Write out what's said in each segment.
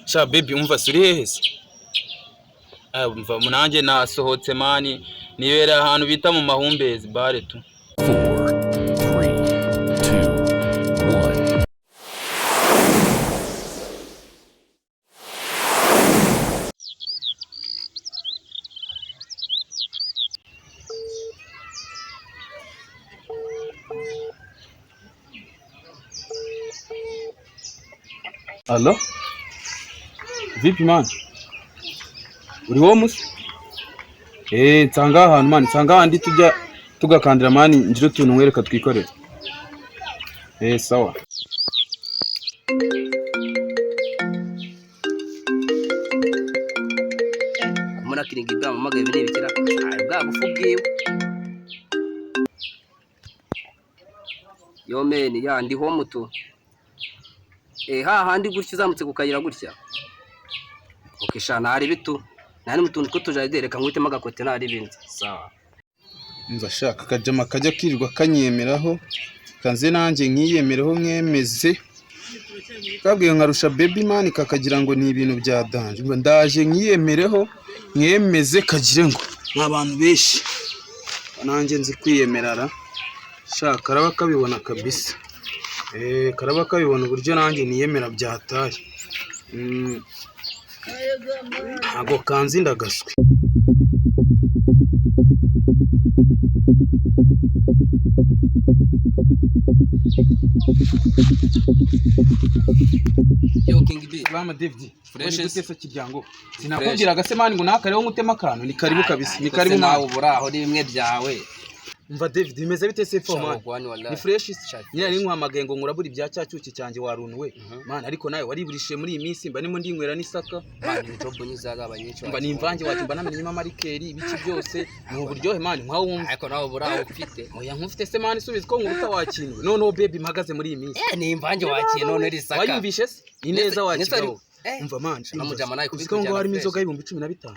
Sha baby, umva se, uri hehe se? Ah, umva nanjye nasohotse man, nibera ahantu bita mu Mahumbezi bare tu. 4, 3, 2, 1. Allo? Vipi man? Uri home se? Eh, nsanga ahantu man, nsanga ahandi tujya tugakandira man, ngira utuntu nkwereka twikorera. Eh, sawa. Kumuna kiringa ibwamamagaye, ibi ni ibikira bwa bufu bwiwe. Yo man, ya ndi home tu. Eh, hahandi gutya uzamutse ku kayira gutya. Okay sha, ntari bitu nari mu tuntu tw'utujaride, reka nkwitemo agakote, ntari ibindi, sawa. Umva shaka akajama kajya kirirwa kanyemeraho, kanze nanjye nkiyemereho mwemeze. Kabwiye nkarusha baby man, kakagira ngo ni ibintu bya danger. Umva ndaje nkiyemereho mwemeze, kagire ngo ni abantu benshi. Nanjye nzi kwiyemerara. Sha karaba kabibona kabisa. Eh, karaba kabibona uburyo nanjye niyemera byataye. Ntago kanzi ndagaswe. Yo King B. Salama David. Fresh. Gute se kiryango? Sinakubwiraga se man ngo nakareho ngutema akantu, ni karibu kabisa. Ni karibu nawe man. ubura aho ni bimwe byawe. Umva David, bimeze bite se fo man? Sha, wallahi. Ni fresh se? Sha, Nyine nari nkuhamagaye ngo nkurabure ibya cya cyuki cyanjye waruntu we. Man, ariko nawe wariburishije muri iyi minsi, mba ndimo ndinywera n'isaka. Man, ni job nyizagaba nyinshi. Mba ni imvange wacu, mba namenyemo amarikeri, ibiki byose, ni uburyohe man, nkaho wumva. Ariko nawe ubura aho ufite. Oya nkufite se man, subiza ko nkuruta wakinwe. Noneho baby mpagaze muri iyi minsi. Eh, ni imvange wakiye none risaka. Wayumvishe se? Ni neza wakigaho. Eh. Umva man, Namujama nawe uzi ko ngo harimo kubikujyana inzoga 15,000.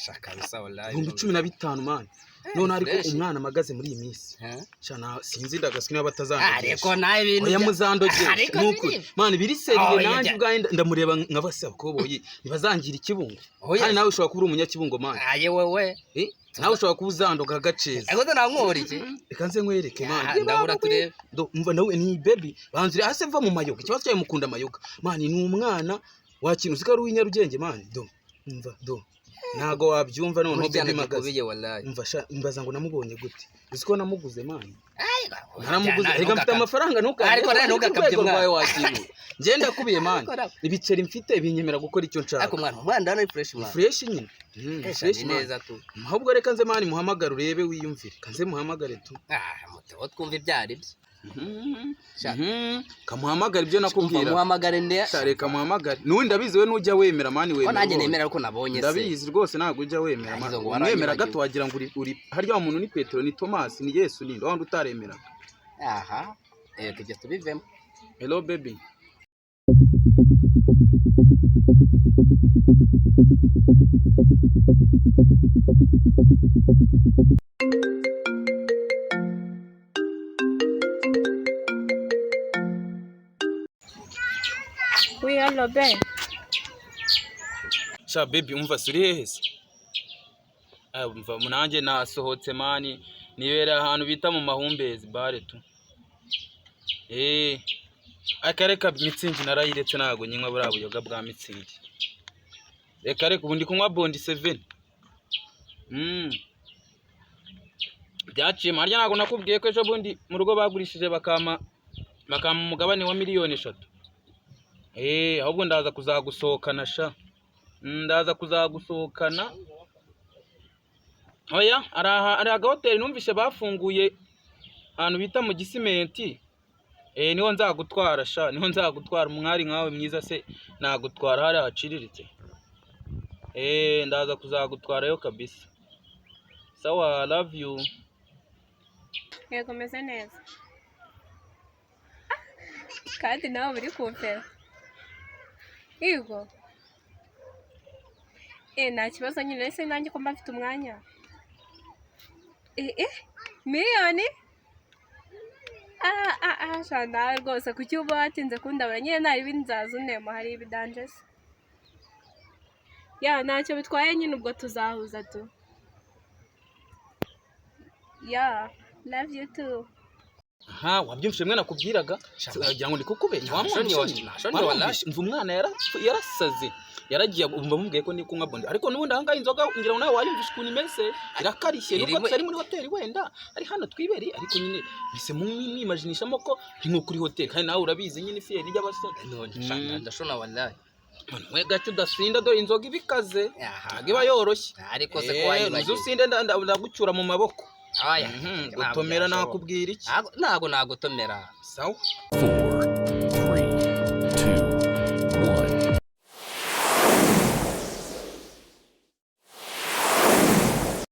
Sha kabisa wallahi. 15,000 man. None ariko fresh. umwana amagaze muri iyi minsi. Eh? Sha sinzi ndagaswi niba batazandogesha. Ariko nawe ibintu Oya muzandogesha Ariko nukuri. si Man biri sérieux. Oya, Nanjye jya- ubwanjye ndamureba nkabase abakoboyi ntibazangira ikibungo. Oya. Kandi nawe ushobora kuba uri umunyakibungo man. Aye wewe. Eh, nawe ushobora kuba uzandoga agaceza. Ariko nankora iki? Reka nze nkwereke man. Ah, ndabura turebe. Do umva nawe ni baby banzire hasi mva mu mayoga. Ikibazo cyawe mukunda amayoga. Man ni umwana wakintu uziko ari uw'inyarugenge man. Do umva do. Ntago wabyumva noneho Burya baby magaze. ndikubiye wallahi. Umva sha, mbaza ngo namubonye gute? Uzi ko namuguze man? Naramuguze. Reka mfite amafaranga ntukajye. Ariko nawe ntugakabye urwego mwana. rwawe wakintu. Njye ndakubiye man. Ariko nawe- Ibiceri mfite binyemera gukora icyo nshaka. Ariko mwana, umwana ndabona ari fresh mwana. Fresh nyine. Eh, sha, Fresh ni man. neza tu. Ahubwo reka nze man muhamagare urebe wiyumvire. Kanze muhamagare tu. Ah, muteho twumva ibyo ari byo. Sha. Kamuhamagare ibyo nakubwira. Muhamagare nde. Sha reka muhamagare. Nundi ndabizi we nujya wemera man Ko wemera. nanjye rwose. nemera ariko nabonye se. Ndabizi rwose ntabwo ujya wemera man. Nagize ngo Umwemera waranyibagiwe. gato wagira ngo uri harya wa muntu ni Petero, ni Thomas, ni Yesu, ni nde wa wundi utaremeraga. Aha. Eh, tujye tubivemo. Hello baby. Oui, allo Ben. Sha baby, umva se, uri hehe se? Ah, umva nanjye nasohotse man, nibera ahantu bita mu Mahumbezi bare tu. Eh, akareka Mützig narayiretse, ntago nyinywa buriya buyoga bwa Mützig. Reka reka, ubu ndi kunywa Bondi 7. Byaciye harya, ntago nakubwiye ko ejo bundi mu rugo bagurishije bakampa umugabane wa 3 miliyoni. Eh, ahubwo ndaza kuzagusohokana sha. Ndaza kuzagusohokana. Oya, hari agahoteli numvishe bafunguye ahantu bita mu Gisimenti. Eh, niho nzagutwara sha, niho nzagutwara. Umwari nkawe mwiza se nagutwara hariya haciriritse? Eh, ndaza kuzagutwarayo kabisa. Sawa, love you. Yego meze neza. Kandi nawe uri kumfera. Yego. Eh, nta kibazo nyine, ese nanjye ko mba mfite umwanya. Eh, eh, miliyoni? Ah ah ah, sha nawe rwose kuki uba watinze kundabura nyine? Ntari nzaza unema, hari ibidanje se? Yeah, ntacyo bitwaye nyine, ubwo tuzahuza tu. Yeah, love you too. Aha wabyumvise mwe nakubwiraga, wagira ngo ndi kukubeshya. Nta shoni wallahi. Mva, umwana yarasaze, yaragiye, umva mubwiye ko ndi kunywa bondi, ariko n'ubundi ahangaha inzoga ngira ngo nawe wayumvishe ukuntu imeze, irakarishye nubwo tutari muri hoteli, wenda ari hano twibereye, ariko nyine mpise mwimaginishamo ko ni nko kuri hoteli, kandi nawe urabizi nyine ifiyeri ry'abasore. None sha, ndashona wallahi. We gake udasinda, dore inzoga iba ikaze, ntabwo iba yoroshye. Ariko se ko Nuze wanyibagiwe? usinde, ndagucyura mu maboko. Aya. Gutomera nakubwira iki? Ntago nagotomera. Sawa. 4,